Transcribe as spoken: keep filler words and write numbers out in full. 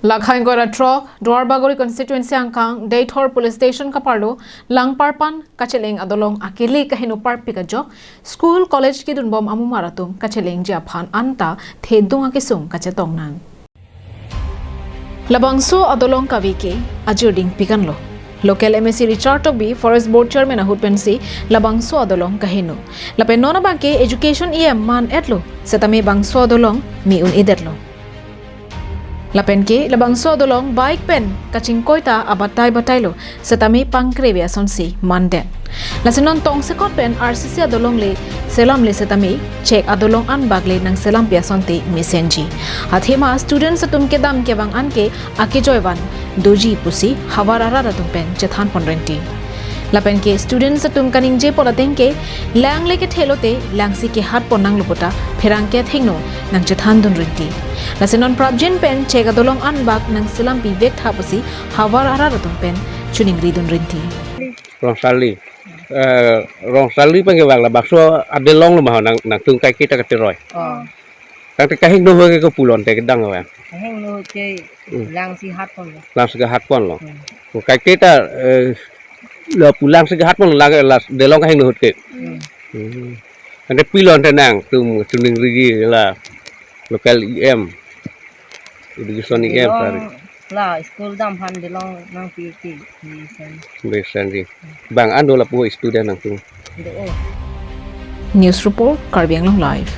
Lakhai Gorathrok, Duarbagori constituency angkang, Deithor Police Station kaparlo, Langparpan kacheleng adolong akele kaheno parpik ajok, school, college kedunbom amumar atum kachelengji aphan anta thedung akesung kachetong nang. Labangso adolong kave ke ajir dingpik anlo. Local M A C Richard Tokbi, Forest Board Chairman ahut pensi labangso adolong kaheno. Lapen non abang ke education E M man-etlo, setame bangso adolong me un-edetlo. Lapen ke labangso adolong bike pen kachingkoi ta abatai batailo, setame pangkreve asonsi mandet. Lasi non tongsekot pen R C C adolong le selamle setame chek adolong anbak le nangselampi asonte mesenji. Athema students atum kedam kevang an ke akejoivan doji pusi havar arat atum pen chethanpon rinti. Lapen ke students atum kaningjepon ateng ke lang le kethe lote langsi kehatpon nanglo puta pherangke athengno nangchethandun rinti. Lasi non prapjin pen chek adolong anbak nangselampi vektha pusi havar arat atum pen choningridun rinti. Rongsali. Eh, Rongsali pen kevang labangso adolong lo ma ho nang, nangtum kaiketa kateroi. Oh. Tangte kahingno ahut ke kopulonte kedang vang. Kahingno ahut ke Hmm. langsi hatponlo. Langsi kehatponlo. Hmm. Ko kaiketa, eh, lapu langsi kehatponlo lang, la adolong kahingno ahut ke. Hmm. Hmm. Tangte pilonte nangtum choningriji la local E M, education E M Adolong sari. La school dam aphan adolong nangpi ti, mesenji. Mesenji. Bang an do lapu student nangtum? Do. News report, Karbi Anglong Live.